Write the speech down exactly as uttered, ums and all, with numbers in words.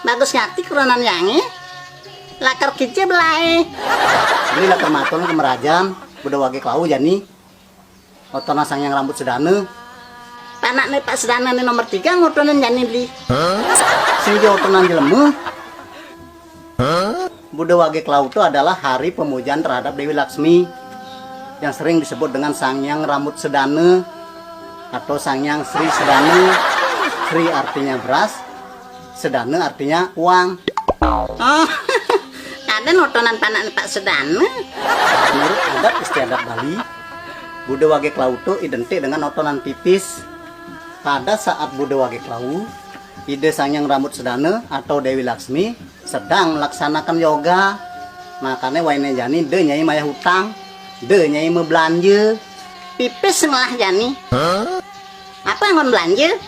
Bagus ngati kuronan yange. Lakar kije belae. Beli lakar matur ka merajan, Buda Wage Klau jani. Otonan Sang Hyang Rambut Sedana. Panakne Pak Sedana ne nomor tiga ngotonin jani beli. Sing ja otonan jelema. Buda Wage Klau itu adalah hari pemujaan terhadap Dewi Laksmi yang sering disebut dengan Sang Hyang Rambut Sedana atau Sang Hyang Sri Sedana. Sri artinya beras, Sedana artinya uang. Oh, ada notonan panak Pak Sedana. Menurut adat istiadat Bali, Buda Wage Klau itu identik dengan otonan pipis. Pada saat Buda Wage Klau, Ida Sang Hyang Rambut Sedana atau Dewi Laksmi sedang melaksanakan yoga. Makanya waine jani de nyai mayah utang, de nyai mabelanja. Pipis ngelah jani. Apa yang belanja?